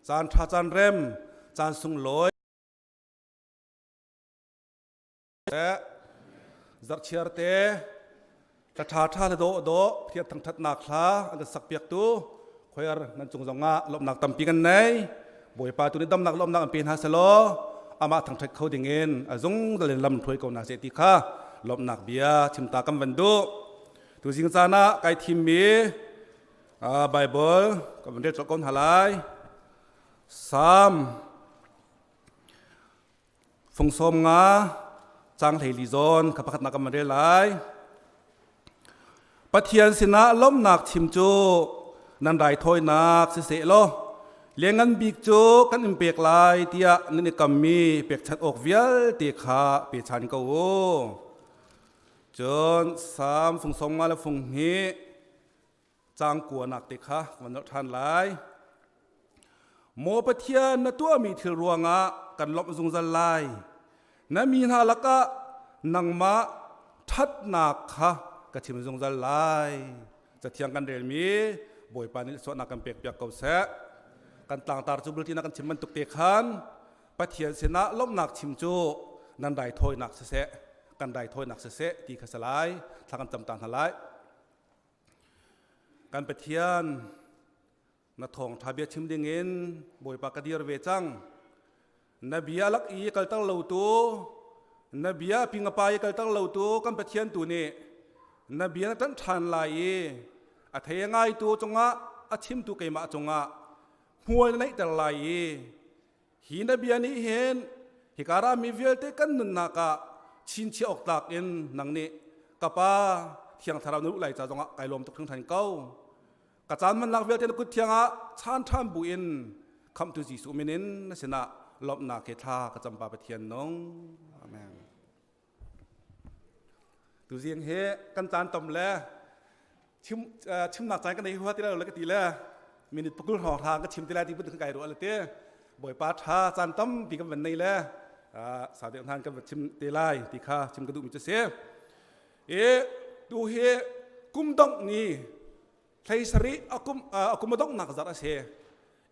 Caan ṭha caan rem, caan sunglawi Zarhchiar te hla ṭha ṭha le dawh dawh Pathian thangṭhatnak hla an kan sakpiak tu choir nan cung zongah lawmhnak tampi kan nei. Bawipa tu nih damnak lawmhnak an pe hna selaw amah thangṭhat kho dingin a zungzal in lam hruai ko hna seh ti kha lawmhnak bia chimta kan van duh. Tuzing caan ah kai thimmi Bible ka van rel colh ko hna lai. Psalm Fung 50 cang 14 zawn ka pakhatnak kan van rel lai. Pathian sinah lawmhnak chim cu nan raithawinak siseh law lianngan bik cu kan in pek lai tiah nan i kammi pekchanh awk vialte kha pe chan ko u. Cun Salm fung 50 le fung hnih caang kuanak te kha kan van nolh ṭhan lai. Maw Pathian, na tuahmi thil ruangah kan lawmh zungzal lai. Na mi hna lakah nangmah ṭhatnak kha ka chim zungzal lai. Cathiang kan relmi Bawipa nih suahnak kan pekpiak ko seh. Kan tlangtar cu bulṭin ah kan chim bantuk te khan Pathian sinah lawmhnak chim cu nan raithawinak siseh, kan raithawinak siseh ti kha si lai. Thla kan cam ta hna lai. Kan Pathian, na thawngṭha bia chim dingin Bawipa ka dir ve cang. Na bia lak i kalter lotu, na bia pingapa i kalter lotu kan Pathian tu nih na bia na ṭanh ṭhan lai i a thei a ngaitu cungah a chimtu keimah cungah hmual na neihter lai i Hi na bia nih hin hika rami vialte kan nunnak ah chinchiah awk tlak in nang nih ka pa thiang thlarau na luh lai ca zongah kai lawm tuk hringhran ko. Ka caan hmannak vialte na kut thiang ah chan ṭhan bu in khamhtu Jesuh min in na sinah lawmhnak he thla ka cam pa Pathian nung. Amen. Tuzing hi kan caan tom le chim chimnak caan kan nei hua ti lo le ka ti le minute pakul hrawng hra ka chim ti lai ti pun kai ruah le te bawipa tha caan tampi kan van nei le sa deuh hnan kan van chim te lai ti kha chim ka duh mi cu si e tu hi kum dongh ni thlei sarih akum akum donghnak zar a si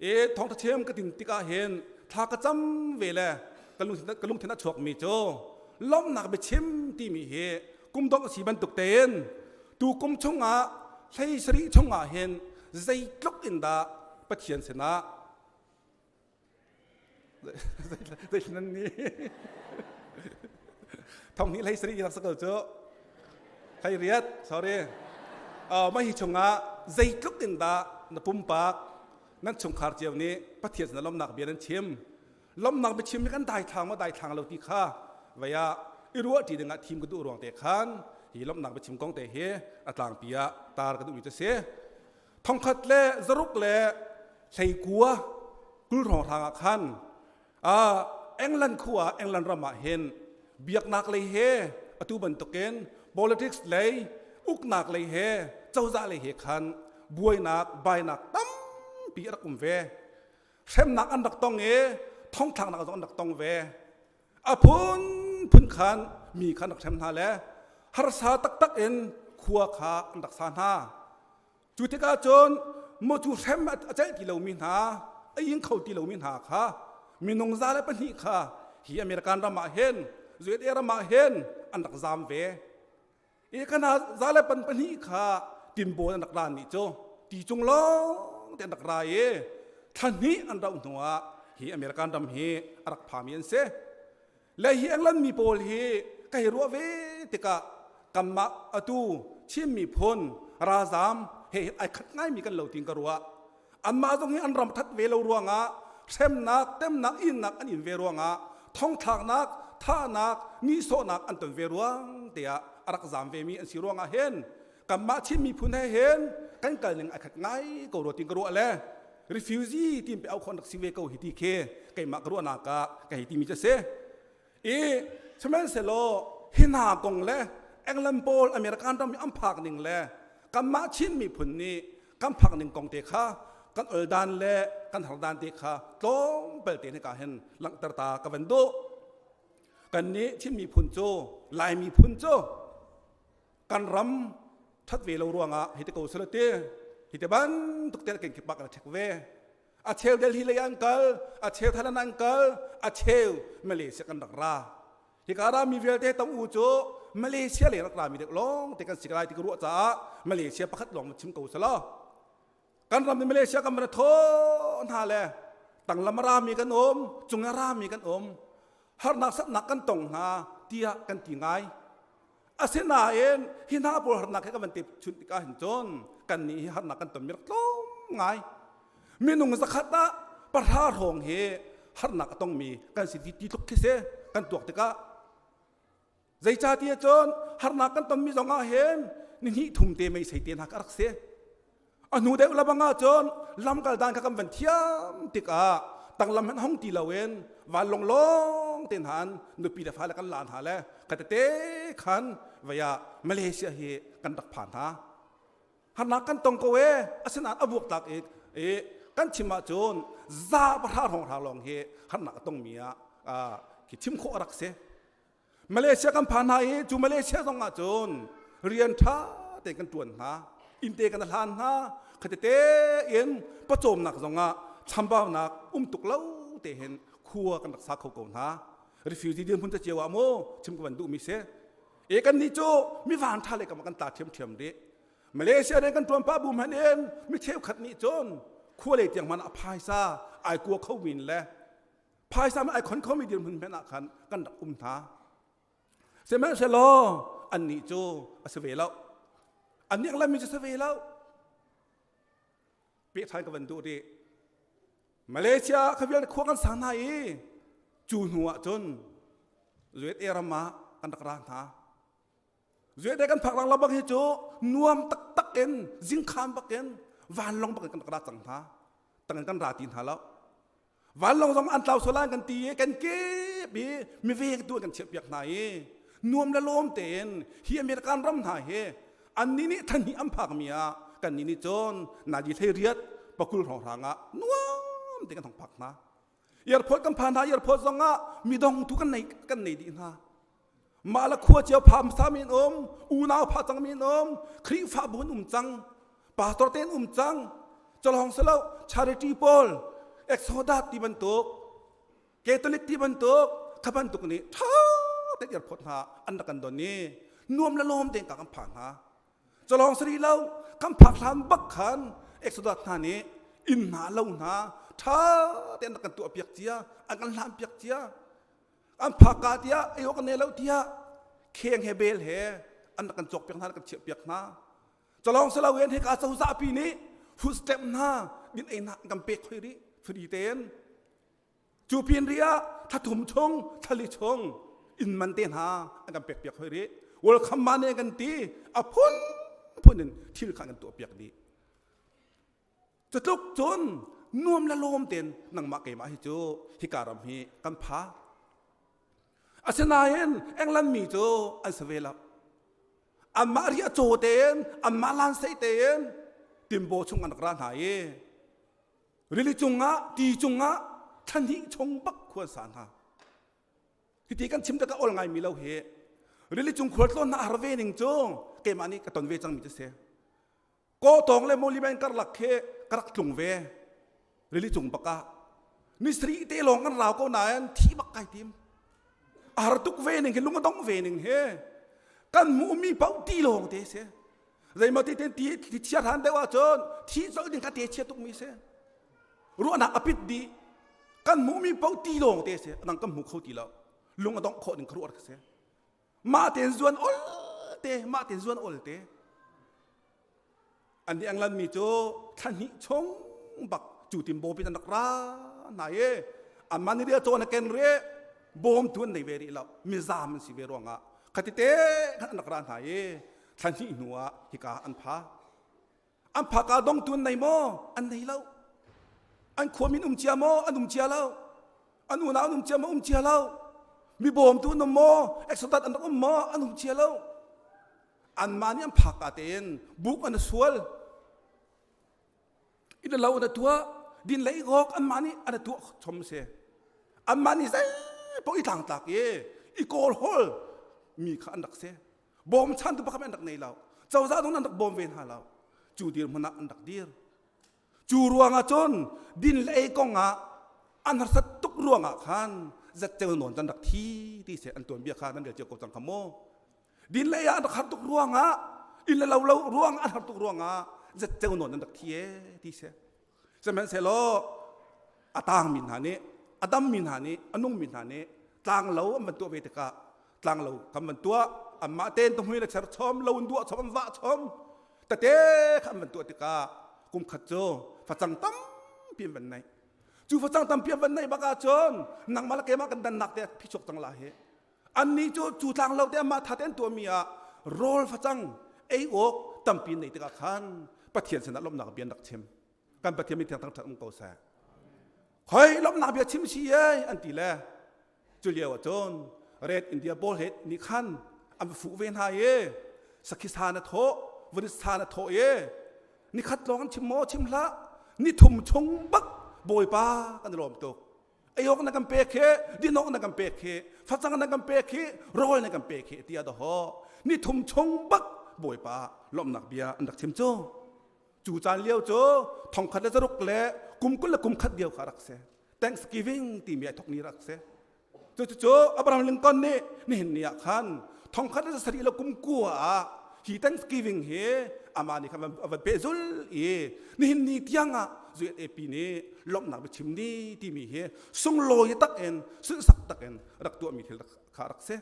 e thawngtha chem ka tin tikah hin thla ka cam ve le ka lungthin a chuak mi cu lawmhnak biachim timi hi kum dongh a si bantuk tein tu kum chungah hlei sarih chungah hin zeitluk in dah Pathian sinah zei nan ni thong hnih hlei sarih nak sakal cu hlei riat sorry mah hi chungah zeitluk in dah na pumpak nan chungkhar cio nih Pathian sin lawmnak bia nan chim lawmnak biachim hi kan daithlang maw daithlang lo ti kha vei ah i ruah ṭi dingah thim ka duh ruang te khan hi lawmhnak biachim kong te hi a tlangpi ah tar ka duhmi cu si thongkhat le zaruk le hleikua 20 hrawng hrang ah khan England khua England ram ah hin biaknak lei he atu bantukin politics lei uknak lei he cozah lei he khan buainak bainak tampi a rak um ve hremnak an rak tong i thongthlaknak zong an rak tong ve a phunphun khan mi kha an rak hrem hna le harsa taktak in khua kha an rak sa hna Cu tikah cun maw cu hrem a celh ti lomi hna, a ing kho ti lomi hna kha minung 102 kha hi American ram ah hin USA ram ah hin an rak zaam ve. I kana za le pan pahnih kha tinbawl an rak ra nih cu ti cung lawng te an rak ra i thla hnih an rauh hnu ah hi American ram hi a rak phami an si. Le hi England mi pawl hi ka hei ruah ve tikah kanmah atu Chin miphun ralzaam he hin ai khat ngaimi kan lo tiin ka ruah. Anmah zong hi an ram that ve lo ruangah hremnak, temnak, innak an in ve ruangah thongthlaknak, thahnak, nihsawhnak an ton ve ruang tiah a rak zaam vemi an si ruangah hin kanmah Chin miphun he hin kan kal ning ai khat ngai ko rua tiin ka ruah le refugee tin pe au khon rak si ve ko hi ti khi keimah ka ruahnak ah ka hei timi cu a si i sihmanhsehlaw hi hna kong le England pawl American ram i an phak ning le kanmah Chin miphun nih kan phak ning kong te kha kan oldan le kan hardan te kha tlawmpal te hika hin langhter ta ka van duh kan nih Chin miphun cu Lai miphun cu kan ram that ve lo ruangah hi te ko sala te hi te bantuk te ken kipak la thek ve. A cheu Delhi lei an kal, a cheu Thailand an kal, a cheu Malaysia kan rak ra. Hika ra mi vialte tam u cu Malaysia lei rak ra mi deuh lawng te kan si lai ti ka ruah caah Malaysia pakhat lawng chim ko selaw. Kan ram in Malaysia kan van tho hna le tanglam a rami kan um, cung a rami kan um. Harnak satnak kan tong hna tiah kan ti ngai. Asinain hi hna pawl harnak he kan van te chun tikah hin cun kan nih hi harnak kan tonmi rak tlawm ngai. Minung zakhat ah pahra hrawng hi harnak a tongmi kan si ti tluk khi si kan tuak tikah zeicahtiah cun harnak kan tonmi zong ah hin ni hnih thum te mei sei te hna ka rak si. A hnu deuh labang ah cun lamkal dan kha kan van thiam tikah tanglam hmanh hong ti loin vanlawng lawng te hna an nupi le fale kan la hna le khatete khan vaya Malaysia hi kan rak phan hna. Harnak kan tong ko e asinain a buaktlak i i kan chim ahcun za pahra hrawng hra lawng hi harnak a tongmi ah khi chim khawh a rak si. Malaysia kan phan hna i cu Malaysia zong ah cun rian ṭha tein kan ṭuan hna innte kan hlan hna khatete in pawcawmnak zong ah chambaunak um tuk lo te hin khua kan rak sa kho ko hna refugee dirhmun te cio ah maw chim ka van duhmi si e kan nih cu mi van ṭha le kam kan tla ṭhiamṭhiam dih Malaysia nih kan ṭuan pah bu hmanh in mi cheukhat nih cun khua lei tiang hmanh a phaisa ai kua kho min le phaisa ai khon khomi dirhmun hmanh ah khan kan rak um hna sihmanhsehlaw annih cu a si ve lo annih lami cu si ve lo peh ṭhan ka van duh rih Malaysia kha vialte khua kan sang hna i cu hnu ah cun USA ram ah kan rak ra hna USA kan phak lang bang hi cu nuam taktak in zingkhan bak in vanlawng bak in kan rak ra cang hna tang kan ra ti hna lo Vanlawng zong an tlau sual kan ti i kan kip i miveng tu kan chiahpiak hna i nuam le lawm tein hi American ram hna hi annih nih thanhnih an phakmi ah kannih nih cun nazi hlei riat pakul hrawnghrang ah nuam te kan hong phak hna. Airport kan phan hna airport zong ah midong tu kan nei kan nei dih hna. Mah le khua cio pha hmasa mi an um, unau pha cang mi an um, Khrihfabu an um cang, pastor te an um cang, calong silo charity pawl, Exodus ti bantuk, Catholic ti bantuk, kha bantuk nih ṭha tein airport hna an rak kan don i nuam le lawm tein ka kan phak hna. Calong sari lo, kan phak hlan bak khan Exodus hna nih inn hna lo hna ṭha tein an rak kan tuah piak cia, an kan hlan piak cia. An phakka tiah ei awk an nei lo tiah kheng he bel he an rak kan cawk piak hna kan chiah piak hna. Calong si loin hika cozah pi nih food stamp hna din ei hna kan pek hoi rih free tein. Cu pin ri ah thlathum chung thlali chung inn man te hna an kan pek piak hoi rih. Welcome money kan ti a phun phun in thil kha kan tuah piak dih. Cutluk cun nuam le lawm tein nangmah keimah hi cu hika ram hi kan pha. Asinain England mi cu an si ve lo. Anmah riah caw tein, anmah lansei tein timbaw chung an rak ra hna i rili cungah ti cungah thla hnih chung bak khua an sa hna. Hiti kan chim tikah ol ngaimi lo hi rili cung khualtlawn hna a har ve ning cu keimah nih ka ton ve cangmi cu si. Kawtawng le Mawlimen karlak khi ka rak tlung ve rili cung bak ah ni sarih te lawng kan rau ko nain thi bak kai tim a har tuk ve ning hi lung a dong ve ning hi kan hmuhmi paoh ti lawng te si zeimaw ti ten ti ti chia hran deuh ahcun thi colh ding kha te chia tukmi si ruahnak a pit dih kan hmuhmi paoh ti lawng te si nang kan hmu kho ti lo lung a dongh khawh ding kha ruah ka si mah tein zuan ol te mah tein zuan ol te an nih England mi cu thla hnih chung bak cu tim bawpi an rak ra hna i anmah nih ria cawn a ken re bawmtu an nei ve rih lo mizam an si ve ruangah khatite khan an rak ra hna i thla hnih hnu ah hika an pha An phaka dongtu an nei maw? An nei lo. An khuami an um cia maw? An um cia lo. An unau an um cia maw? Um cia lo. Mi bawmtu an um maw? Exodus an rak um maw? An um cia lo. Anmah nih an phaka tein buk an sual. Inn lo an tuah. Din lei gok anmah nih an tuah chom si. Anmah nih zei paoh i tlangtlak i i kawl hol mi kha an rak si. Bawmchantu pakhat an rak nei lo. Cozah zong an rak bawm ve hna lo. Cu dirhmun ah an rak dir. Cu ruangah cun din le ei kong ah an harsat tuk ruangah khan zatceu nawn kan rak thi ti se an tuanbia kha nan rel cio ko cang kha mu. Din le ei ah an rak har tuk ruangah inn le lo lo ruang an har tuk ruangah zatceu nawn an rak thi e ti se. Sihmanhsehlaw a tangmi hna nih a dammi hna nih a nungmi hna nih tlanglo an van tuah ve tikah tlanglo kan van tuah anmah tein tuhmui le cher chom lo in duah chom an vah chom tete kha an van tuah tikah kum khat cu facang tampi an van nei cu facang tampi an van neih bak ahcun nangmah le keimah kan dannak te phichuak cang la hi annih cu cu tlanglo te anmah tha te an tuahmi ah rawl facang ei awk tampi nei tikah khan Pathian sinah lawmhnak bia an rak chim kan Pathian min thiang thangṭhat um ko seh khoi lawmhnak bia chim si ei an ti le cu lio ah cun Red India Ball he nih khan an va fuh ve hna i sakhi sa na thawh vurit sa na thawh i nikhat lawng an chim maw chim hlah ni thum chung bak bawipa kan i lawm tuk ei awk na kan pek hi din awk na kan pek hi facang na kan pek hi rawl na kan pek hi tiah daho ni thum chung bak bawipa lawmhnak bia an rak chim cu cu caan lio cu thongkhat le zaruk le kum 20 le kum khat lio kha rak si Thanksgiving timi ai thok ni rak si cu cu cu Abraham Lincoln nih nihin ni ah khan thongkhat le sarih le kum kua ah hi Thanksgiving hi amah nih khan a van pehzul i nihin ni tiang ah USAP nih lawmhnak biachim ni timi hi sunglawi tak in sunhsak tak in rak tuahmi thil kha rak si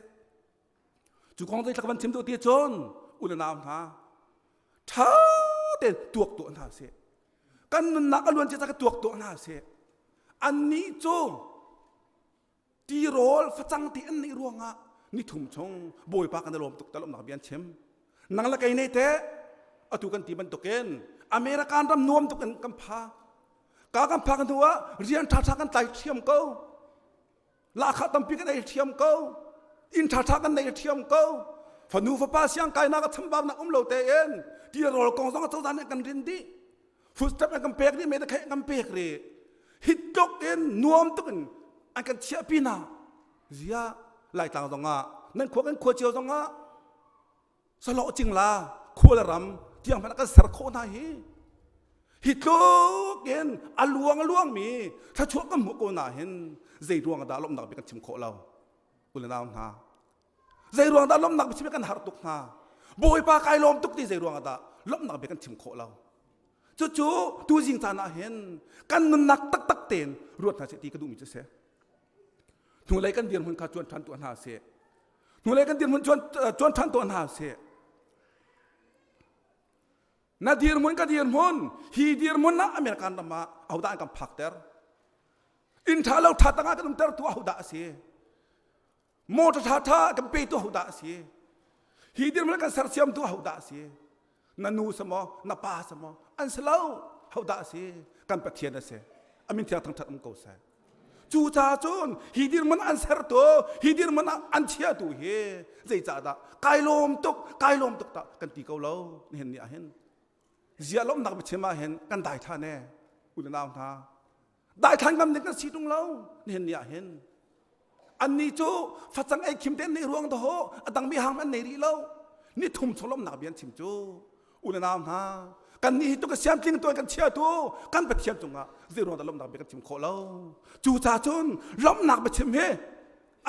cu kong zeitlak van chim duh ti cun u le nau hna ṭha tein tuak tuah hna sih kan nunnak a luan cia ka tuak tuah hna sih annih cu tirawl facang ti an neih ruangah ni thum chung bawipa kan i lawm tuk ta lawmnak bia an chim nang le kei nei te atu kan ti bantukin American ram nuam tuk in kan pha ka kan phak hnu ah rian ṭha ṭha kan tlai ṭhiam ko lahkhah tampi kan ei ṭhiam ko inn ṭha ṭha kan nei ṭhiam ko fanu fapa siang kainak a chambaunak um lo tein tirawl kong zong a cozah nih kan rin dih food stamp an kan pek dih me khe kan pek ri hi tluk in nuam tuk in an kan chiah pina zia laitlang zong ah nan khua kan khua cio zong ah salo cingla khua le ram tiang hmanh kan ser khawh hna hi hi tluk in a luang a luang mi thluachuah kan hmuh ko na hin zei ruang dah lawmhnak bik kan chim khawh lo u le nau hna zei ruang dah lawmhnak biachim kan har tuk hna bawipa kai lawm tuk ti zei ruang dah lawmhnak bia kan chim khawh lo cucu tu zing caan ah hin kan nunnak taktak tein ruat hna seh ti ka duhmi cu si hnulei kan dirhmun kha cuan ṭhan tuah hna seh hnulei kan dirhmun cuan cuan ṭhan tuah hna seh na dirhmun ka dirhmun hi dirhmun ah American ram ah ahodah an kan phakter inn ṭha lo ṭha tangah kan umter tu ahodah a si Motor ṭha ṭha kan pe tu hodah a si? Hi dirhmun kan sersiam tu hodah a si? Na nu sa maw, na pa sa maw? An si lo. Hodah a si? Kan Pathian a si. A min thiang thangṭhat um ko seh. Cucaah cun hi dirhmun an sertu, hi dirhmun ah an chiatu hi zeicahdah kai lawm tuk, kai lawm tuk tah kan ti ko lo nihin ni ah hin. Ziah lawmhnak biachim ah hin kan dai ṭhan e u le nau hna. Daithlan ngam ding kan si tung lo nihin ni ah hin annih cu facang ei khim te an nei ruang daw a dang mi hang an nei rih lo ni thum chung lomnak bia an chim cu u le nau hna kan nih hi tu ka siam tling tuan kan chia tu kan pathian cungah zei ruang dah lomnak bia kan chim khawh lo cu ca cun lomnak bia chim hi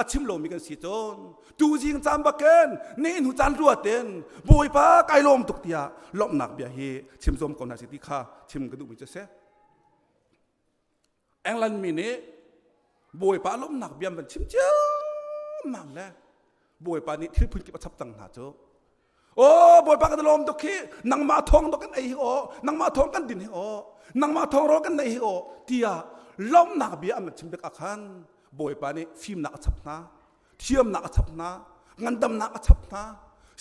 a chim lomi kan si cun tu zing caan bakin ni hnu caan ruatin bawipa kai lawm tuk tiah lomnak bia hi chim zawm ko hna si ti kha chim ka duhmi cu si England mi nih Bawipa lawmhnak bia van chim ciammam le Bawipa nih thil phun kip a chap cang hna cu. Aw Bawipa kan lawm tuk hi nangmah thawng dok kan ei hi aw nangmah thawng kan din hi aw nangmah thawng rawl kan nei hi aw tiah lawmhnak bia an van chim bik ah khan Bawipa nih fimnak a chap hna thiamnak a chap hna ngandamnak a chap hna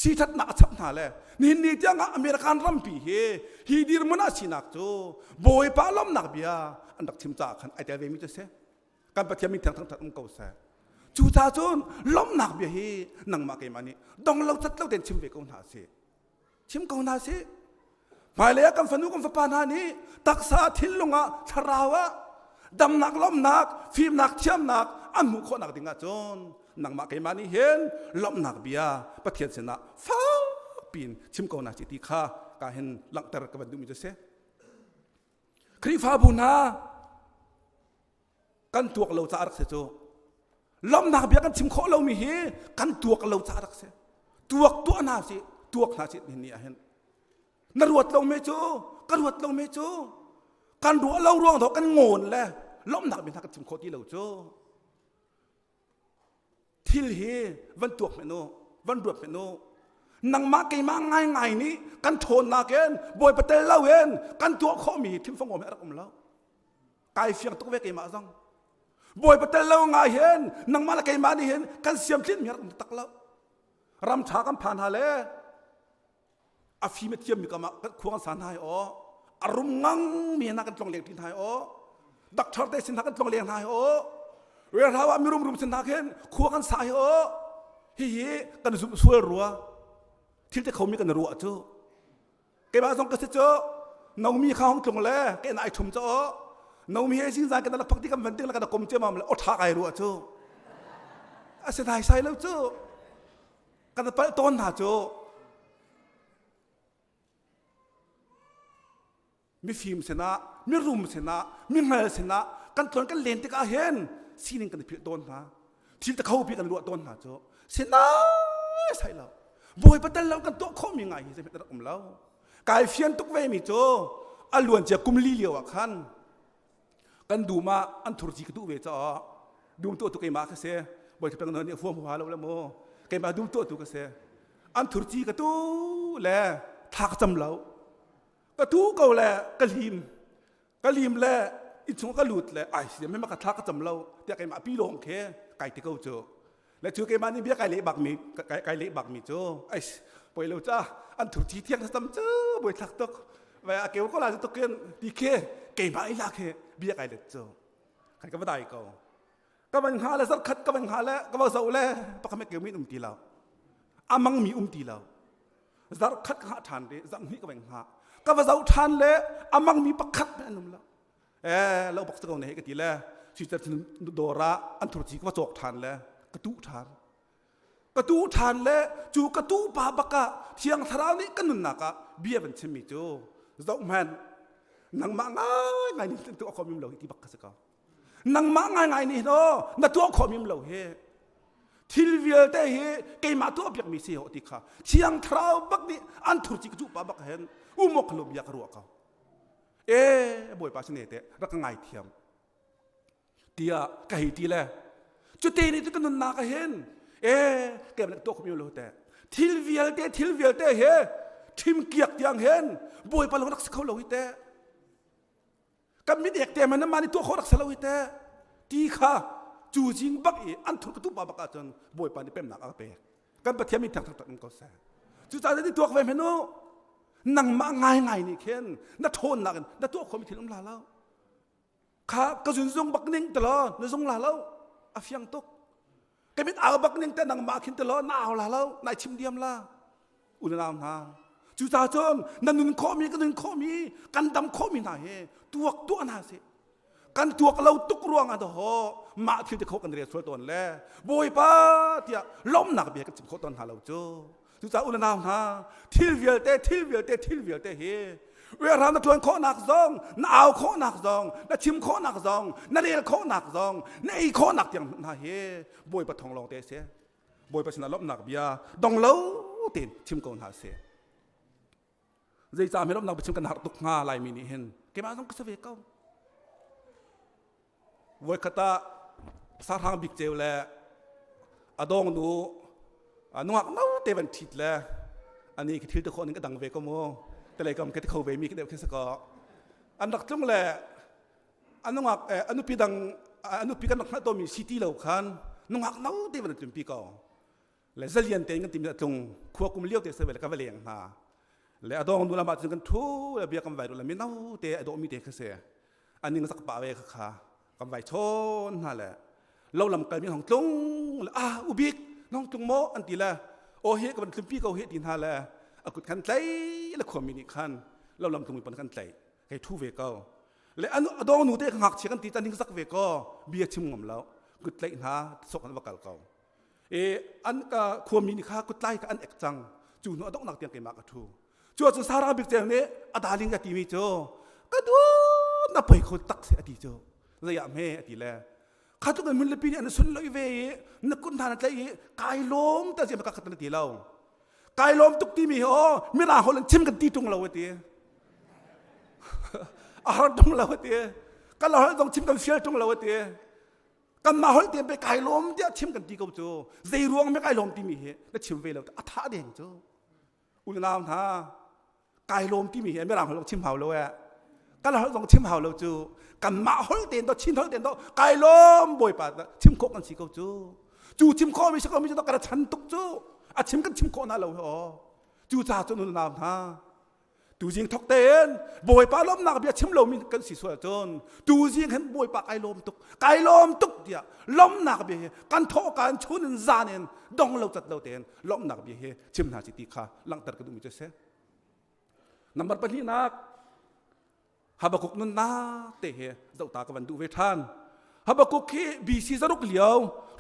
siṭhatnak a chap hna le nihin ni tiang ah American rampi hi hi dirhmun ah sinak cu Bawipa lawmnak bia an rak chim caah khan ai tel ve mi cu si kan Pathian min thiang thangṭhat um ko seh cucaah cun lawmhnak bia hi nangmah keimah nih dong lo cat lo tein chim ve ko hna sih Chim ko hna sih. Hmailei ah kan fanu kan fapa hna nih taksa thinlung ah thlarau ah damnak lawmhnak fimnak thiamnak an hmuh khawhnak ding ahcun nangmah keimah nih hin lawmhnak bia Pathian sinah fakpi in chim ko hna sih ti kha ka hin langhter ka van duhmi cu si. Khrihfabu hna kan tuak lo caah rak si cu. Lawmhnak bia kan chim khawh lomi hi kan tuak lo caah rak si. Tuak tuah hna sih, tuak hna sih ni ah hin. Na ruat lo me cu, ka ruat lo me cu, kan ruah lo ruang dawh kan ngawn le lawmhnak bia hna kan chim khawh ti lo cu. Thil hi van tuak hmenh u, van ruat hmenh u. Nangmah keimah ngaingai nih kan ṭhawnnak in Bawipa tel lo in kan tuah khawhmi hi thimfangawm hi a rak um lo. Kai fiang tuk ve keimah zong. Bawipa tel lo ngai hin nangmah le keimah nih hin kan siam tlinmi a rak um tak lo. Ram ṭha kan phan ha le a fim a thiammi kam ah khua kan sa hna hi aw a rum ngangmi hna kan tlong leng ṭi hna hi aw doctor te sin hna kan tlong leng hna hi aw rerhau ah mirum rum sin hna khin khua kan sa hi aw hihi kan zumh sual rua thil te khomi kan ruah cu keimah zong ka si cu nomi kha hong tlung le ke na ai thum cho nomi he sing zan kan la phak ti kan van ting la kan kom che mam le o tha kai ruah cu a si dai sai lo cu kan palh tawn hna cu mifim sinah mirum sinah mihngal sinah kan tlawn kan len tikah hin sining kan i philh tawn hna thil ta kho pi kan ruah tawn hna cu sinai sai lo bawipa tel lo kan tuah khawhmi ngai hi zei rak um lo kai fian tuk ve mi cu a luan cia kum li lio ah khan kan dum ah an thurci ka duh ve caah dum tuah tu keimah ka si bawi peng nih huam hua lo le mu keimah dum tuah tu ka si an thurci ka tu le thla ka cam lo ka tu ko le ka lim ka lim le innchung ka lut le ai si me ka thla ka cam lo tiah keimah pi lawng khe kai ti ko cu le cu keimah nih bia kai leh bak mi kai leh bak mi cu ai poi lo ca an thurci thiang tam cu boi thlak tuk vai a keu ko la tuk in ti khe keimah i la khe bia kai let cu kai ka va dai ko ka van hnga le zarkhat ka van hnga le ka va zoh le pakhat keu min um ti lo amang mi um ti lo zarkhat ka hngah ṭhan re zarhhnih ka van hnga ka va zoh ṭhan le amang mi pakhat an um lo eh lo bak ko ne ka ti le suicer dawr ah an thurci ka va cawk ṭhan le ka tuh ṭhan ka tuh ṭhan le cu ka tuh pa bak ah thiang thlarau nih ka nunnak ah bia van chimmi cu zoh hmanh nangmah ngai ngai nih tuah khawh mim lo hi ti bak ka si ko nangmah ngai ngai nih no na tuah khawh mim lo hi thil vialte hi keimah tuah piak mi si ho ti kha thiang thlarau bak nih an thurci ka cuh pa bak hen umok khalo bia ka ruah ko e bawipa sine te rak ka ngai thiam tiah ka hei ti le cute nih cu ka nunnak ah hin e keimah tuah khom lo te thil vialte thil vialte he thim kiak tiang hen bawipa lung rak si kho lo hi te kan mit ek te man mah nih tuah khawh rak si lo hi te ti kha cu jing bak i an thur ka tu pa bak ahcun bawipa nih pemnak a ka pek kan pathian mi thak tak tak in ko seh cucaah ti tuak ve hmanh u nangmah ngai ngai nih khin na ṭhawnnak in na tuah khomi thil um la lo kha ka zun zung bak ning te law na zung la lo a fiang tuk ka mit au bak ning te nangmah khin te law na au la lo nai chim diam la unau hna cucaah cun na nun khawhmi ka nun khawhmi kan dam khawhmi hna hi tuak tuah hna sih kan tuak lo tuk ruang ah daw mah thil te kho kan rel sual tawn le bawipa tiah lawmnak bia kan chim khawh tawn hna lo cu cucaah u le nau hna thil vialte thil vialte thil vialte hi rianrang na ṭuan khawhnak zong na au khawhnak zong na chim khawhnak zong na rel khawhnak zong na ei khawhnak tiang hna hi bawipa thong lawng te si bawipa sinah lawmhnak bia dong lo tein chim ko hna sih Zeicah mi lawmhnak biachim kan har tuk hnga Laimi nih hin keimah zong ka si ve ko. Voikhat ah sahrang bik ceu le a dawng nu nungak no te van ṭhit le ani khi thil te khawh ning ka dang ve ko mu telei kam ke te kho ve mi ke deuh khi si ko an rak tlung le a nungak a nupi dang a nupi kan rak hngalh tawnmi si ti lo khan nungak no te van tlunpi ko le zalian tein kan timi a tlung khua kum lio te se le ka va leng hna le a dong nu lam ah cun kan thu le bia kan vai le mino te a dawh mi te kha se aning zak pa ve kha kha kan vai chawn hna le lo lam kal mi hong tlung le ah ubik nong tlung mo an ti le o hi ka van tlumpi ko hi ti hna le a kut khan tlai le khua mi nih khan lo lam tlung mi pon kan tlai kei thu ve ko le anu a dong nu te ka ngakchia kan ti ta ning zak ve ko bia chim ngam lo kut tlaih hna sok an va kal ko e an ka khuami nih kha kutlai kha an ek cang cu hnu a donghnak tiang keimah ka thu cu ahcun Sarah bik cem nih a darling ka timi cu ka dua. Na poi kho tak si ati cu. Zei ah hme ati le kha tluk in hmunlipi nih an sun loi ve i na kut hna na tlaih i kai lawm ta ziam ka khat na ti lo. Kai lawm tuk timi hi aw mirang holh in chim kan ti ṭung lo ati. A har ṭung lo ati. Kan holh zong chim kan fial ṭung lo ati. Kanmah holh te pe kai lawm tiah chim kan ti ko cu. Zei ruang me kai lawm timi hi na chim ve lo a tha deng cu. Unau hna kai lawm timi hi mirang holh chim hau lo eh kan holh zong chim hau lo cu kanmah holh tein to Chin holh tein to kai lawm bawipa chim khawh kan si ko cu cu chim khawh mi si ko mi cu kan chan tuk cu a chim kan chim khawh na lo ho cu ca cu nunau hna tuzing thok tein bawipa lawmnak bia chim lomi kan si sual cun tuzing hin bawipa kai lawm tuk kai lawm tuk tiah lawmnak bia hi kan thawh kan chun in zan in dong lo cat lo tein lawmnak bia hi chim hna ci ti kha langhter ka duhmi cu si. Number pahnihnak Habakkuk nunnak te he zohta ka van duh ve ṭhan. Habakkuk hi BC zaruk lio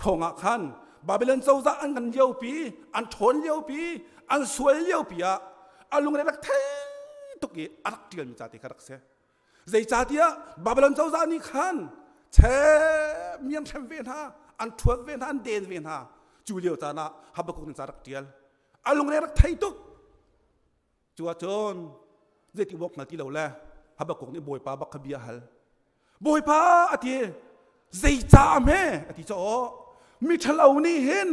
hrawng ah khan Babylon cozah an ngan liopi, an ṭhawn liopi, an sual liopi ah a lungre rak thei tuk i a rak ṭialmi ca te kha rak si. Zeicahtiah Babylon cozah nih khan che mi an hrem ve hna, an ṭhuat ve hna, an den ve hna. Cu lio caan ah Habakkuk nih ca rak ṭial. A lungre rak thei tuk. Cu ahcun zeiti awk hngal ti lo le Habakkuk nih Bawipa bak kha bia a hal. Bawipa a ti, zeicah hme a ti caw mi ṭhalo nih hin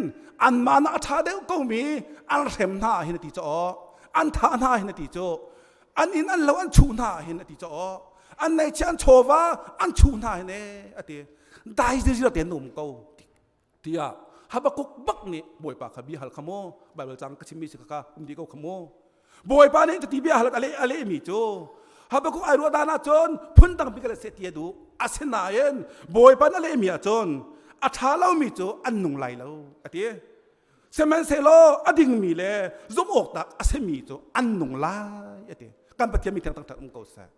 anmah nak a ṭha deuh komi an hrem hna ah hin a ti caw an thah hna hin a ti cu an inn an lo an chuh hna ah hin a ti caw an neihchiah an chawva an chuh hna hin e a ti dai zir tein na um ko tiah Habakkuk bak nih Bawipa kha bia hal kha mu Bible cang ka chimmi si kha um dih ko kha mu Bawipa nih cuti bia hal a leh a lehmi cu Habakkuk ai ruah dan ahcun phun dang bik le seh ti a duh asinain Bawipa nih a lehmi ahcun a ṭha lomi cu an nung lai lo a ti sihmanhsehlaw a dingmi le zumh awk tak a simi cu an nung lai a ti kan Pathian mi thiang taktak um ko seh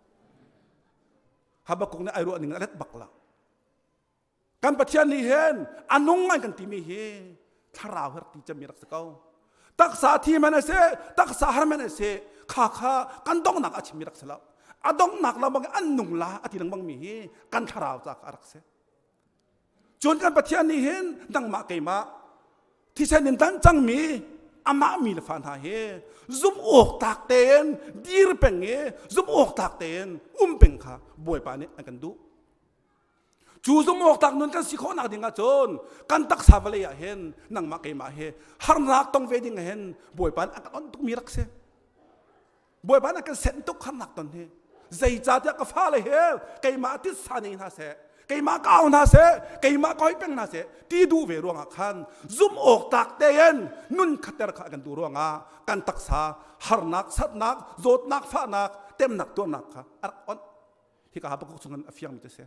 Habakkuk nih ai ruah ning a let bak lo Kan Pathian nih hin a nung an kan timi hi thlarau her ti cemmi rak si ko. Taksa thi man a si, taksa har man a si, kha kha kan donghnak a chimmi rak si lo. A donghnak lo bang an nung la a ti lengmang mi hi kan thlarau ca a rak si. Cun kan Pathian nih hin nangmah keimah thisen in tan cangmi amah mi le fa hna hi zumh awk tak tein dir peng i zumh awk tak tein um peng kha Bawipa nih an kan duh. Cu zumhawktlak nun kan si khawhnak ding ahcun kan taksa vawlei ah hin nangmah keimah hi harnak tong ve ding ah hin Bawipa nih a kan onh tukmi rak si. Bawipa nih a kan senh tuk harnak ton hi. Zeicahtiah ka fale he keimah titsa nei hna seh, keimah ka au hna seh, keimah ka hoi peng hna seh ti duh ve ruangah khan zumh awk tlak tein nun khatter kha kan duh ruangah kan taksa harnak, satnak, zawtnak, fahnak, temnak, tuarnak kha a rak onh. Hika Habakkuk chung in a fiangmi cu a si.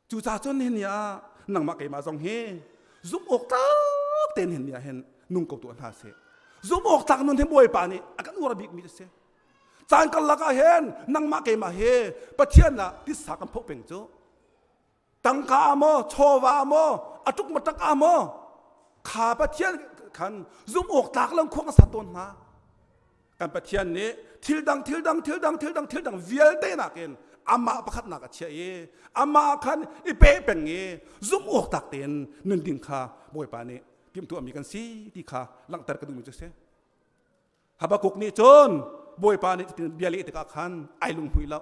Cucaah cun nihin ni ah nangmah keimah zong hi zumh awk tlak tein nihin ni ah hin nung ko tuah hna sih. Zumh awk tlak nun hi Bawipa nih a kan uar bikmi a si. Caan karlak ah hin nangmah keimah hi Pathian ah titsa kan phoh peng cu. Tangka ah maw, chawva ah maw, a tuk matak ah maw, kha Pathian khan zumh awk tlak lo khua kan sat tawn hna. Kan Pathian nih thil dang thil dang thil dang thil dang thil dang vialte nakin amah pakhatnak a chiah i amah khan i pe peng i zumh awk tlak tein nun ding kha Bawipa nih timhtuahmi kan si ti kha langhter ka duhmi cu a si. Habakkuk nih cun Bawipa nih cutin bia leh tikah khan ai lunghmui lo.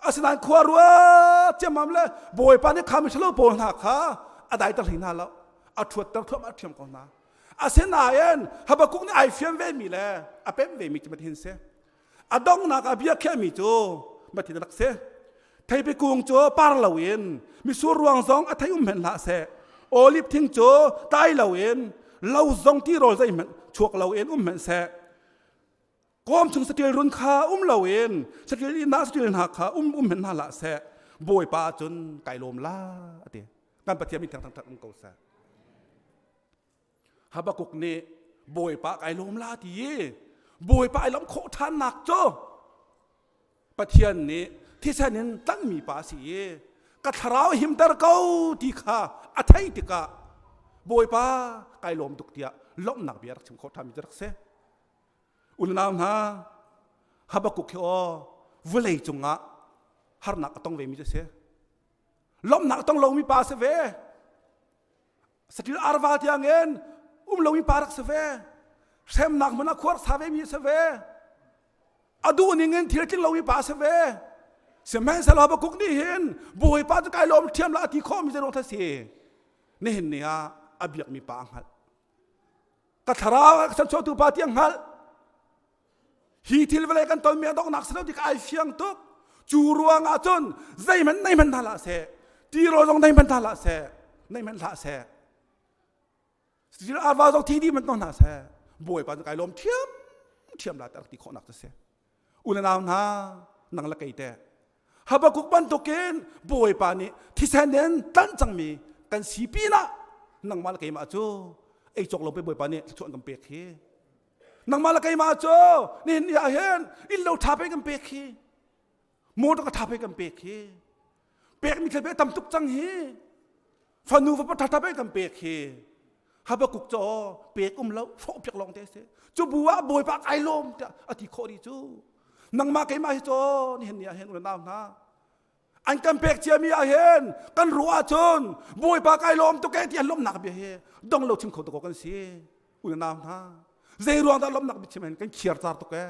Asinain khua ruat ciammam le Bawipa nih kha mithalo pawl hna kha a daiter hlei hna lo. A ṭhuatter thluahmah a ṭhiam ko hna. Asinain Habakkuk nih ai fian vemi le a pemh vemi cu mathin si. A donghnak ah bia khiahmi cu mathin rak si. Theipi kung cu par loin misur ruang zong a thei um hmanh hlah seh. Olive thing cu tlai loin lo zong tirawl zeihmanh chuak loin um hmanh seh. Kawm chung saṭil run kha um loin saṭil ihnak saṭil hna kha um um hmanh hna hlah seh. Bawipa ah cun kai lawm la a ti. Kan Pathian min thiang thangṭhat um ko seh. Habakkuk nih Bawipa kai lawm la ti i Bawipa ai lawmh khawh ṭhannak cu Pathian nih thisen in tlanhmi pa a si i ka thlarau himter ko ti kha a theih tikah Bawipa kai lawm tuk tiah lawmhnak bia rak chim khawh ṭhanmi cu rak si. Unau hna, Habakkuk hi aw vawlei cungah. Harnak a tong ve mi cu si. Lawmhnak a tong lomi pa si ve. Satil arva tiangin um lomi pa rak si ve. Hremnak hmun ah khuar sa ve mi si ve. A duh ning in thil tling lomi pa si ve. Sihmanhsehlaw Habakkuk nih hin Bawipa cu kai lawm ṭhiam la a ti khawh mi zeiruang dah si? Nihin ni ah a biakmi pa a hngalh. Ka thlarau a ka chanchuahtu pa ti a hngalh. Hi thil vawlei kan tonmi a donghnak si lo ti kha ai fiang tuk. Cu ruang ah cun zeihmanh nei hmanh hna hlah seh, tirawl zong nei hmanh hna hlah seh, nei hmanh hlah seh. Stil arva zong thi dih hmanh ko hna seh. Bawipa cu kai lawm ṭhiam ṭhiam la ti rak ti khawhnak cu si. U le nau hna, nang le kei teh Habakkuk bantukin Bawipa nih thisen in tlanh cangmi kan si pinah nangmah le keimah cu ei cawk lo pe Bawipa nih thluachuah an kan pek hi. Nangmah le keimah cu nihin ni ah hin inn lo ṭha pe kan pek hi. Motor ka ṭha pe kan pek hi. Pekmi thil pe tam tuk cang hi. Fanu fapa ṭha ṭha pe kan pek hi. Habakkuk cu pek um lo hrawh piak lawng te si. Cu bu ah Bawipa kai lawm tiah a ti khawh dih cu. Nangmah keimah hi cu nihin ni ah hin unau hna an kan pek ciami ah hin kan ruah ahcun Bawipa kai lawm tuk e ti an lawmhnak bia hi dong lo chim kho tuk kan si. Unau hna zei ruang dah lawmhnak bia chim hin kan khiar car tuk e.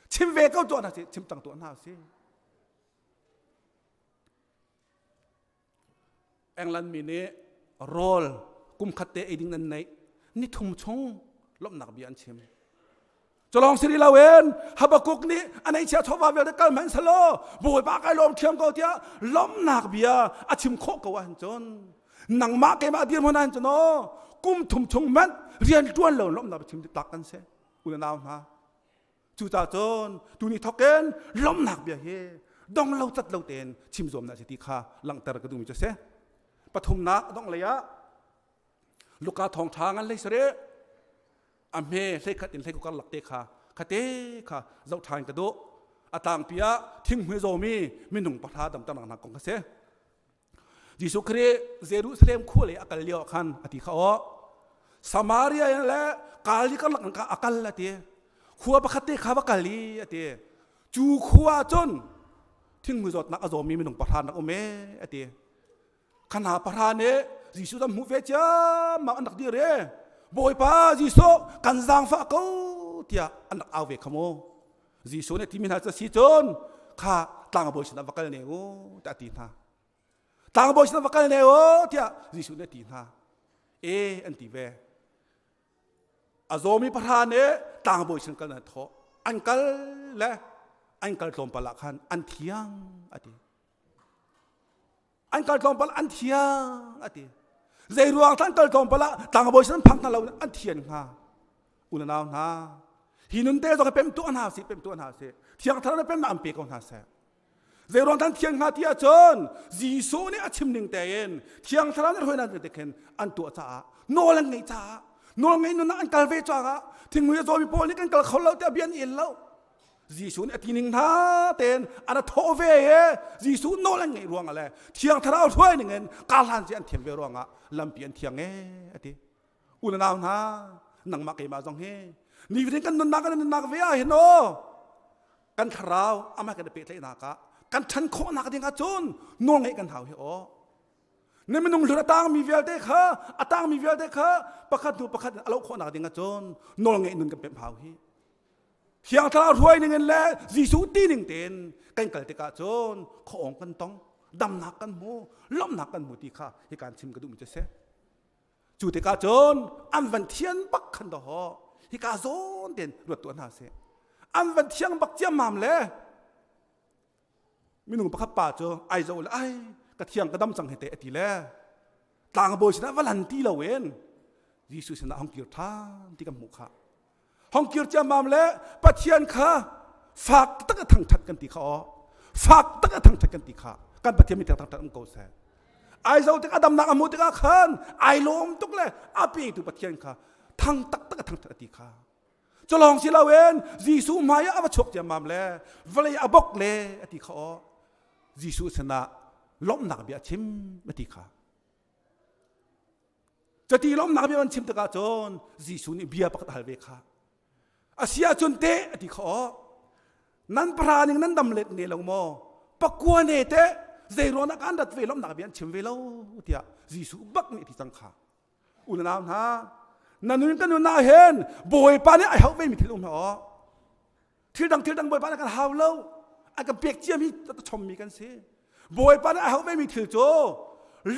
Chim ve ko tuah hna si chim cang tuah hna si. England mi nih rawl kum khat te ei ding nan neih ni thum chung lawmhnak bia an chim. Culong si lo in Habakkuk nih a neihchia chawva vialte kal hmanh selaw Bawipa kai lawm thiam ko tiah lawmhnak bia a chim khawh ko ahcun cun nangmah keimah dirhmun ahcun cun aw kum thum chung hmanh rian ṭuan lo lawmhnak bia chim tlak kan si u le nau hna Cucaah cun tuni thawkin lawmhnak bia hi dong lo cat lo tein chim zuamnak si ti kha langhter ka duhmi cu a si. Pathumnak a dongh lei ah Luka thawngṭha ngan hlei sarih a hme hleikhat in hleikuk karlak te kha khate kha zoh ṭhan ka duh. A tlangpi ah thinghmui zawmi minung pahra damternak hna kong kha si. Jesuh Khrih Jerusalem khua lei a kal lio ah khan a ti kha aw Samaria in le Galilee karlak in a kal a ti khua pakhat te kha va kal i a ti cu khua ah cun thinghmui zawtnak a zawmi minung pahra nak um e a ti khana pahra nih Jesuh an hmuh ve ciammam an rak dir e Bawipa Jesuh kan zaangfah ko tiah an rak au ve kha mu Jesuh nih timi hna cu si cun kha tlangbawi sinah va kal ne u tiah a ti hna. Tlangbawi sinah va kal ne u tiah Jesuh nih a ti hna. E an ti ve. A zawmi pahra nih tlangbawi sin kal an thawh. An kal le an kal tlawmpal ah khan an thiang a ti. An kal tlawmpal an thiang a ti. Zei ruang an kal tlawmpal ah tlangbawi sin an phak hna lo an thian hnga. U le nau hna, hi nun te zong hi pem tuah hna sih, pem tuah hna sih. Thiang Thlarau nih pemnak an pe ko hna seh. Zei ruang kan thiang hnga ti ahcun Jesuh nih a chim ning tein Thiang Thlarau nih hruainak te khin an tuah caah nawl an ngeih caah nawl ngeih nunnak an kal ve caah thingmui a zawmi pawl nih kan kal kho lo tiah bia an el lo. Jesuh nih a ti ning hna tein an a thawh ve i Jesuh nawl an ngeih ruangah le Thiang Thlarau hruai ning in karhlan ci an thiam ve ruangah lampi an thiang e a ti. U le nau hna, nangmah keimah zong hi nifatin kan nunnak kan nunnak ve ah hin aw kan thlarau amah kan i pehtlaihnak ah kan ṭhan khawhnak ding ah cun nawl ngeih kan hau hi aw. Na minung hlun a tangmi vialte kha a tangmi vialte kha pakhat hnu pakhat a loh khawhnak ding ah cun nawl ngeih nun kan pemh hau hi. Thiang Thlarau hruai ning in le Jesuh ti ning tein kan kal tikah cun khuaawng kan tong, damnak kan hmu, lawmhnak kan hmu ti kha hi kan chim ka duhmi cu a si. Cu tikah cun an van thian bak khan dawh hika zawn tein ruat tuah hna sih. An van thiang bak ciammam le minung pakhat pa cu ai zo le ai ka thiang ka dam cang he te a ti le tlangbawi sinah va lan ti loin Jesuh sinah hong kir ṭhan ti kan hmuh kha. Hong kir ciammam le Pathian kha fak tak a thangṭhat kan ti kha aw. Fak tak a thangṭhat kan ti kha. Kan Pathian mi thangṭhat um ko seh. Ai zo tik a damnak a hmuh tikah khan ai lawm tuk le a petu Pathian kha thang taktak a thangṭhat a ti kha. Culawng si loin Jesuh hmai ah a va chuak ciammam le vawlei a bok le a ti kha aw. Jesuh sinah lawmhnak bia a chim a ti kha. Cuti lawmhnak bia an chim tikah cun Jesuh nih bia pakhat a hal ve kha. A si ahcun teh a ti kha aw. Nan pahra ning nan dam let ne lo maw? Pakua ne te zei ruang dah kan rat ve lawmhnak bia an chim ve lo tiah Jesuh bak nih ti cang kha. Unau hna, na nun kan nun ah hin Bawipa nih ai hauh ve mi thil um hlah. Thil dang thil dang Bawipa nih kan hau lo. A kan pek ciami chommi kan si. Bawipa nih ai hauh ve mi thil cu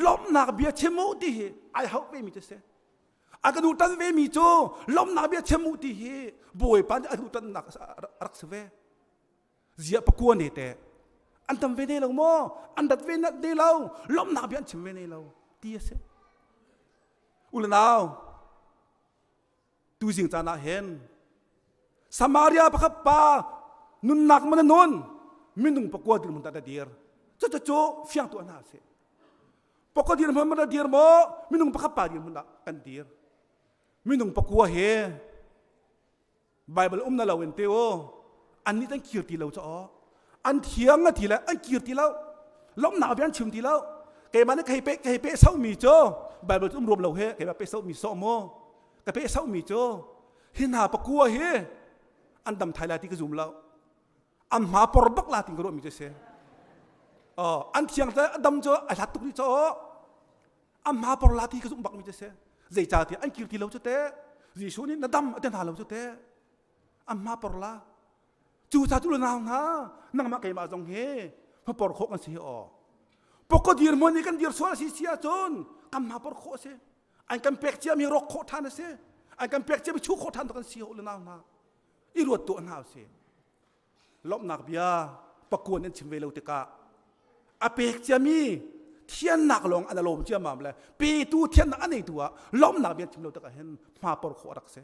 lawmhnak bia chim u ti hi ai hauh ve mi cu si. A kan utan ve mi cu lawmhnak bia chim u ti hi Bawipa nih a utannak a rak si ve. Ziah pakua ne te an tam ve ne lo maw? An rat ve ne lo. Lawmhnak bia an chim ve ne lo ti a si. U le nau, tuzing caan ah hin Samaria pakhat pa nunnak man a nun minung pakua dirhmun dah dir cucu cu fiang tu hna sih pakua dirhmun man dir maw minung pakhat pa dirhmun dah kan dir minung pakua he Bible um na lo in te u an nih an kir ti lo cha aw an thiang a ti le an kir ti lo lomnak bia an chim ti lo keimah nih ka hei pe ka hei pe somi cu Bible cu um ruam lo he keimah pe somi sawh mu ka pe somi cu hi hna pakua hi an dam thai lai ti ka zum lo an hma por bak la tin ka ruah mi cu si an thiang te a dam cu a hlat tuk ni cho an hma por la ti ka zumh bak mi cu si zeicahtiah an kir ti lo cu te Jesuh nih na dam a ti hna lo cu te an hma por la cu ca cu nau hna nangmah keimah zong hi hmapor khawh kan si hi aw poko dir hmun i kan dir sual si si ahcun kan hmapor khawh a si an kan pek ciami rawk khawh ṭhan a si an kan pek ciami chuh khawh ṭhan kan si ho le nau hna i ruat tuah hna si lawmhnak bia pakuan an chim ve lo tikah a pek ciami thiannak lawng an alawm ciamam le petu thiannak a neitu ah lawmhnak bia an chim lo tikah hin hma por khawh a rak si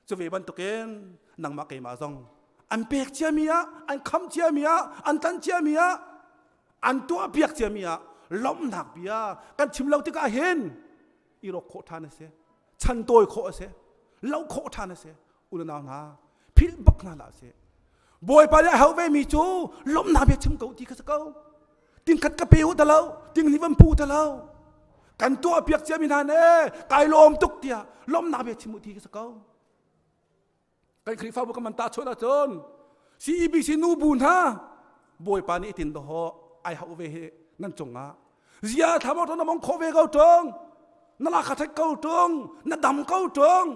cu ve bantukin nangmah keimah zong an pek ciami ah an kham ciami ah an tan ciami ah an tuah piak ciami ah lawmhnak bia kan chim lo tikah hin i rawk khawh ṭhan a si chan tawi khawh a si lo khawh ṭhan a si unau hna philh bak hna hlah sih bawipa nih a hau ve mi cu lawmhnak bia chim ko ti kha si ko tingkhat ka pe u ta lo tinghnih van pu ta lo kan tuah piak ciami hna ne kai lawm tuk tiah lawmhnak bia chim u ti kha si ko kan Khrihfabu kan man ta chun ahcun CEBC nu bu hna bawipa nih tin doho ai hau ve hi nan cungah zia thlam na mong khawh ve ko tung na la kha thek ko tung na dam ko tung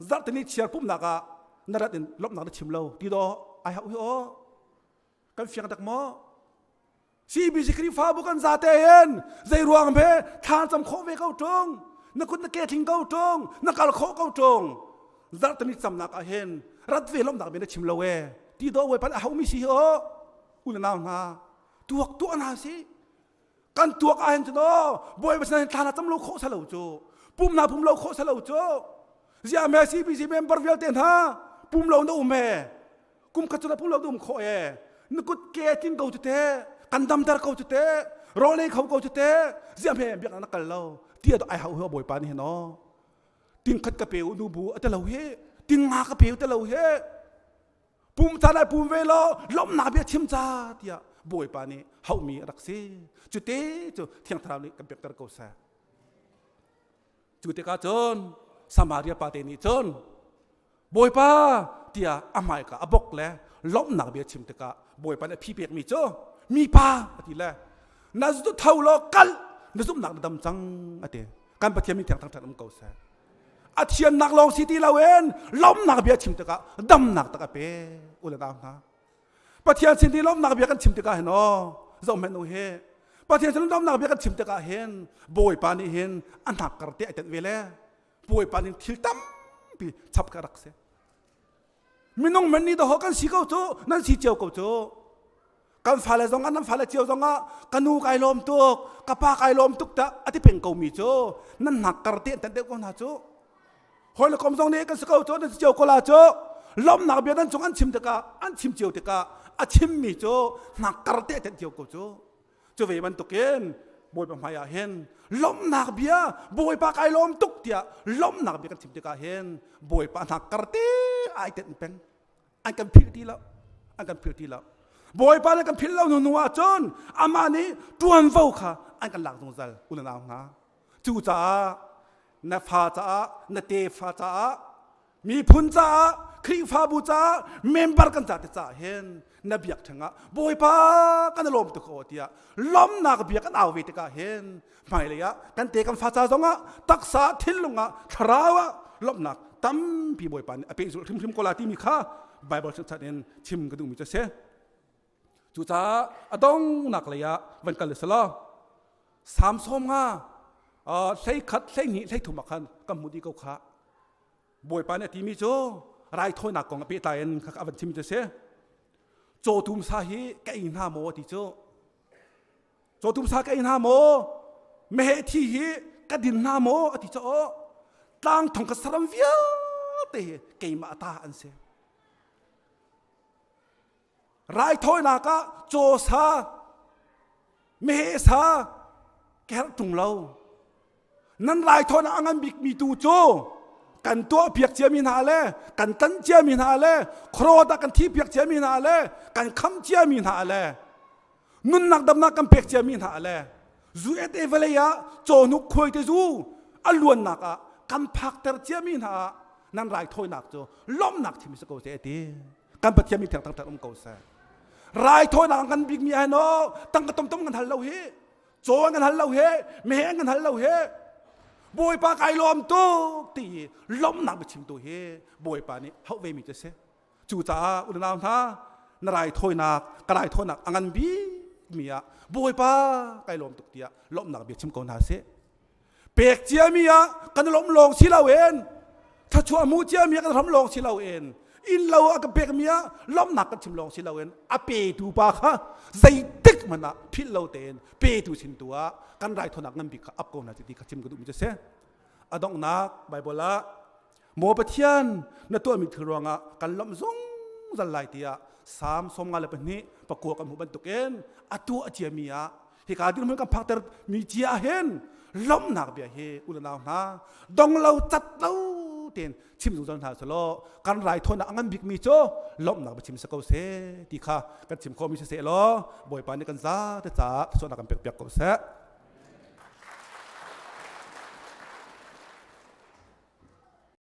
zarhtini chiar pumnak ah na rat in lawmhnak na chim lo ti do ai hau hi aw kan fiang tak maw CBC Khrihfabu kan zate hin zei ruang he thla cam khawh ve ko tung na kut na ke thing ko tung na kal khawh ko tung zarhtini camnak ah hin rat ve lawmhnak bia na chim lo e ti do wai pan a hau mi si hi aw u na nau hna tuak tuah hna si kan tuak ah hin cun aw bawipa sin hin thla na cam lo khawh salo cu pum na pum lo khawh salo cu ziah me CBC member vialte hna pum lo na um he kum khat cu na pum lo na um khawh e na kut ke tin ko cu te kan damter ko cu te rawl ei kho ko cu te ziah me biak na kal lo ti ai hau ho bawipa nih hin aw ting khat ka pe u nu bu a te lo he ting nga ka pe u te lo he pum caan ah pum ve law lawmhnak bia chim ca tiah bawipa nih hauhmi a rak si cu te cu thiang thlarau nih kan pekter ko seh cu tikah cun Samaria pa te nih cun bawipa tiah a hmaika a bok le lawmhnak bia chim tikah bawipa nih a phi pekmi cu mipa a ti le na zu tho law kal na zumhnak na dam cang a ti kan Pathian min thiang thangṭhat um ko seh a thiannak lawng si ti loin lawmhnak bia chim tikah damnak tak a pe u le nau hna Pathian sin ti lawmhnak bia kan chim tikah hin aw zoh hmanh u hi Pathian sin lawmhnak bia kan chim tikah hin Bawipa nih hin a hnak kar te ai tenh ve le Bawipa nih thil tampi chap ka rak si minung men nih dawh kan si ko cu nan si cio ko cu kan fale zong ah nan fale cio zong ah ka nu kai lawm tuk ka pa kai lawm tuk ta a ti peng ko mi cu nan hnak kar te an tan deuh ko hna cu hawi le kom zong nih kan si ko cu nan si cio ko la cu lawmnak bia nan cung an chim tikah an chim cio tikah a chimmi cu hnak kar te an cio ko cu cu ve bantukin bawipa hmai ah hin lawmhnak bia bawipa kai lawm tuk tiah lawmhnak bia kan chim tikah hin bawipa hnak kar te ai tenh peng an kan philh ti lo an kan philh ti lo bawipa nih kan philh lo hnu hnu ah cun amah nih ṭuanvo kha an kan lak zungzal u le nau hna cucaah na fa caah na tefa caah miphun caah. Khrihfabu caah member kan ca te caah hin na biak ṭheng ah Bawipa kan i lawm tuk aw tiah lawmnak bia kan au ve tikah hin hmailei ah kan te kan fa ca zongah taksa thinlung ah thlarau ah lawmhnak tampi Bawipa nih a pehzulh hrimhrim ko la timi kha Bible changchan in chim ka duhmi cu a si. Cucaah a dongnak lei ah van kal selaw Salm 50 hlei khat 12 13 ah khan kan hmuh dih ko kha. Bawipa nih a timi cu raithawinak kong a pehtlai in kha a van chim cu a si. Cawtum sa hi ka ei hna maw ti cu cawtum sa ka ei hna maw meheh thi hi ka din hna maw a ti cu tlang thong ka saram vialte hi keimah ta an si. Raithawinak ah caw sa, meheh sa ka herh ṭung lo. Nan raithawinak a ngan bikmi tu cu kan tuahpiak ciami hna le kan tan ciami hna le khuarawt ah kan thihpiak ciami hna le kan kham ciami hna le nunnak damnak kan pek ciami hna le zu et e vawlei ah cawhnuk khuai te zu a luannak ah kan phakter ciami hna ah nan raithawinak cu lawmhnak thim si ko seh ti. Kan Pathian mi thiang thangthat um ko seh. Raithawinak kan bikmi ai no tangka tomtom kan hal lo hi caw kan hal lo he meheh kan hal lo he Bawipa kai lawm tuk ti hi lawmhnak biachim tu hi Bawipa nih hauh ve mi cu si. Cucaah unau hna na raithawinak ka raithawinak a ngan bikmi ah Bawipa kai lawm tuk tiah lawmhnak bia chim ko hna sih. Pek ciami ah kan lawmh lawng si loin thluachuah hmu ciami ah kan hram lawng si loin inn lo a ka pekmi ah lawmhnak kan chim lawng si loin a petu pa kha zeitik hmanh ah philh lo tein petu sin tu ah kan raithawinak ngan bik kha ap ko hna ti kha chim ka duhmi cu si. A donghnak Bible ah Maw Pathian, na tuahmi thil ruangah kan lawmh zungzal lai tiah Salm 52 kan hmuh bantukin a tuah ciami ah hika dirhmun kan phakter mi cia ah hin lawmhnak bia hi u le nau hna dong lo cat lo tein chim zungzal hna selaw kan raithawinak a ngan bikmi cu lawmhnak bia chim si ko seh ti kha kan chim khawhmi si seh law Bawipa nih kan zate caah thluachuahnak kan pek piak ko seh.